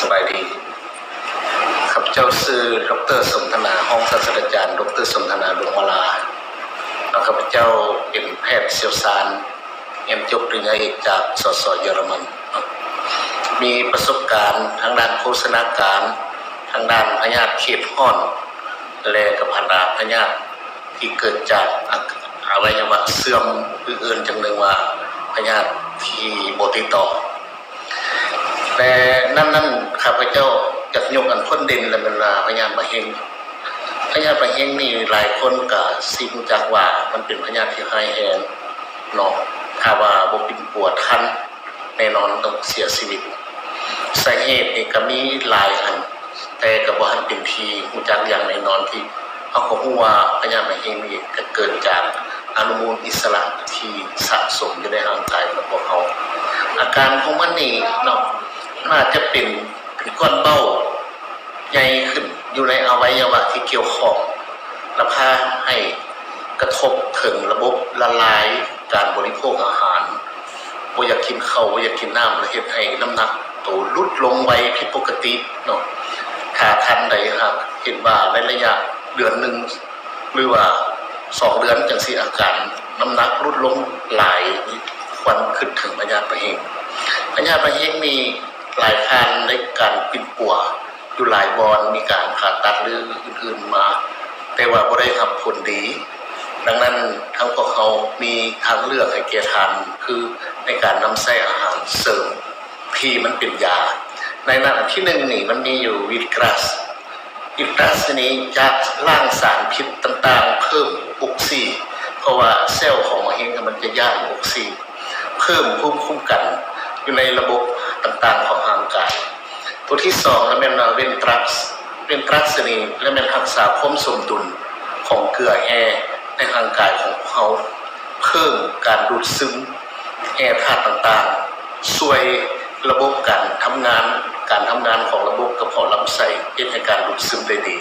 ສະບາຍດີ. ຂ້າພະເຈົ້າຊື່ ດຣ ສົມທະນາ ຮອງສາດສະດາຈານ ດຣ ສົມທະນາ ດວງມາລາ ແລະ ຂ້າພະເຈົ້າເປັນແພດຊ່ຽວຊານ ຮຽນຈົບປະລິນຍາເອກຈາກ ສສ ເຢຍລະມັນ ມີປະສົບການທາງດ້ານໂພຊະນາການ, ທາງດ້ານພະຍາດເຂດຮ້ອນ ແລະ ກັບບັນດາພະຍາດທີ່ເກີດຈາກອະ ອະໄວຍະວະເສື່ອມ ຫຼື ເອີ້ນຈັ່ງໜຶ່ງວ່າພະຍາດທີ່ບໍ່ຕິດຕໍ່. ແຕ່ນັ້ນນັ້ນ ຂ້າພະເຈົ້າຢາກຍົກອັນພົ້ນເດັ່ນ ແລະ ແມ່ນວ່າພະຍາດມະເຮັງ. ພະຍາດມະເຮັງນີ້ຫຼາຍຄົນກະຊິຮູ້ຈັກວ່າມັນເປັນພະຍາດທີ່ຮ້າຍແຮງເນາະ, ຖ້າວ່າບໍ່ປິ່ນປົວທັນ ແນ່ນອນຕ້ອງເສຍຊີວິດ. ສາເຫດນີ້ກະມີຫຼາຍອັນ ແຕ່ກະບໍ່ທັນເປັນທີ່ຮູ້ຈັກຢ່າງແນ່ນອນ ທີ່ເຮົາກະຮູ້ວ່າພະຍາດມະເຮັງນີ້ກະເກີດຈາກອະນຸມູນອິດສະຫຼະທີ່ສະສົມຢູ່ໃນຮ່າງກາຍຂອງພວກເຮົາ. ອາການຂອງມັນນີ້ເນາະ ໜ້າຈະເປັນ ເປັນກ້ອນເບົ້າໃຫຍ່ຂຶ້ນຢູ່ໃນອະໄວຍະວະທີ່ກ່ຽວຂ້ອງ ແລະ ພາໃຫ້ກະທົບເຖິງລະບົບລະລາຍການບໍລິໂພກອາຫານ, ບໍ່ຢາກກິນເຂົ້າ ບໍ່ຢາກກິນນ້ຳ ແລະ ເຮັດໃຫ້ນ້ຳໜັກໂຕຫຼຸດລົງໄວຜິດປົກກະຕິເນາະ. ຖ້າທ່ານໃດຫາກເຫັນວ່າໃນໄລຍະເດືອນໜຶ່ງ ຫຼືວ່າສອງເດືອນຈັ່ງຊີ້ ອາການນ້ຳໜັກຫຼຸດລົງຫຼາຍ ຄວນຄິດເຖິງພະຍາດມະເຮັງ. ພະຍາດມະເຮັງນີ້ຫຼາຍຜ່ານໃນການປິ່ນປົວຢູ່ຫຼາຍບ່ອນ, ມີການຜ່າຕັດ ຫຼື ອື່ນໆມາ ແຕ່ວ່າບໍ່ໄດ້ຮັບຜົນດີ. ດັ່ງນັ້ນ ທາງພວກເຮົາມີທາງເລືອກໃຫ້ແກ່ທ່ານ ຄືໃນການນຳໃຊ້ອາຫານເສີມທີ່ມັນເປັນຢາ. ໃນນັ້ນອັນທີໜຶ່ງນີ້ ມັນມີຢູ່ Wheatgrass. Wheatgrass ນີ້ຈະລ້າງສານພິດຕ່າງໆ ເພີ່ມອົກຊີ ເພາະວ່າເຊວຂອງມະເຮັງມັນຈະຢ້ານອົກຊີ ເພີ່ມພູມຄຸ້ມກັນຢູ່ໃນລະບົບຕ່າງໆຂອງຮ່າງກາຍ. ຕົວທີສອງລະແມ່ນວ່າ Ventrax. Ventrax ນີ້ລະແມ່ນຮັກສາຄວາມສົມດຸນຂອງເກືອແຮ່ໃນຮ່າງກາຍຂອງພວກເຮົາ, ເພີ່ມການດູດຊຶມແຮ່ທາດຕ່າງໆ, ຊ່ວຍລະບົບການທຳງານ, ການທຳງານຂອງລະບົບກະເພາະລຳໄສ້ ເຮັດໃຫ້ການດູດຊຶມໄດ້ດີ.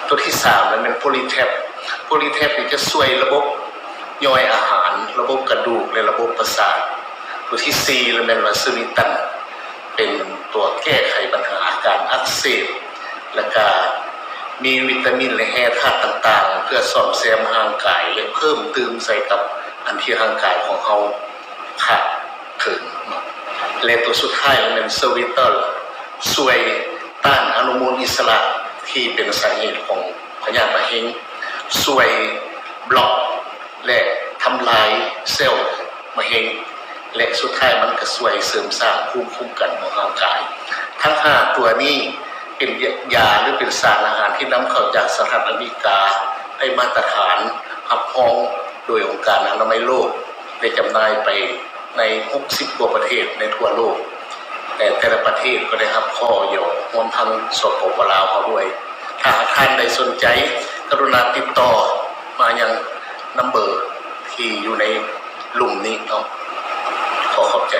ຕົວທີສາມລະແມ່ນ Polytap. Polytap ນີ້ຈະຊ່ວຍລະບົບ ຍ່ອຍອາຫານ, ລະບົບກະດູກ ແລະ ລະບົບປະສາດ. ຕົວທີສີ່ລະແມ່ນວ່າ Sunitan ເປັນຕົວແກ້ໄຂບັນຫາອາການອັກເສບ ແລະ ກະມີວິຕາມິນ ແລະ ແຮ່ທາດຕ່າງໆ ເພື່ອສ້ອມແຊມຮ່າງກາຍ ແລະ ເພີ່ມຕື່ມໃສ່ກັບອັນທີ່ຮ່າງກາຍຂອງເຮົາຂາດເຂີນເນາະ. ແລະ ຕົວສຸດທ້າຍລະແມ່ນ Sorbitol ຊ່ວຍຕ້ານອະນຸມູນອິດສະຫຼະທີ່ເປັນສາເຫດຂອງພະຍາດມະເຮັງ, ຊ່ວຍບລັອກ ແລະ ທຳລາຍເຊວມະເຮັງ ແລະ ສຸດທ້າຍມັນກະຊ່ວຍເສີມສ້າງພູມຄຸ້ມກັນຂອງຮ່າງກາຍ. ທັງຫ້າຕົວນີ້ເປັນຢາ ຫຼື ເປັນສານອາຫານທີ່ນຳເຂົ້າຈາກສະຫະລັດອາເມລິກາ ໄດ້ມາດຕະຖານຮັບຮອງໂດຍອົງການອະນາໄມໂລກ ໄດ້ຈຳໜ່າຍໄປໃນຫົກສິບກວ່າປະເທດໃນທົ່ວໂລກ. ແຕ່ແຕ່ລະປະເທດກໍໄດ້ຮັບຂໍ້ຍໍ ຮວມທັງ ສປປ ລາວ ເຮົາດ້ວຍ. ຖ້າຫາກທ່ານໃດສົນໃຈ ກະລຸນາຕິດຕໍ່ມາຍັງນຳເບີທີ່ຢູ່ໃນລຸ່ມນີ້ເນາະ. ຂໍຂອບໃຈ.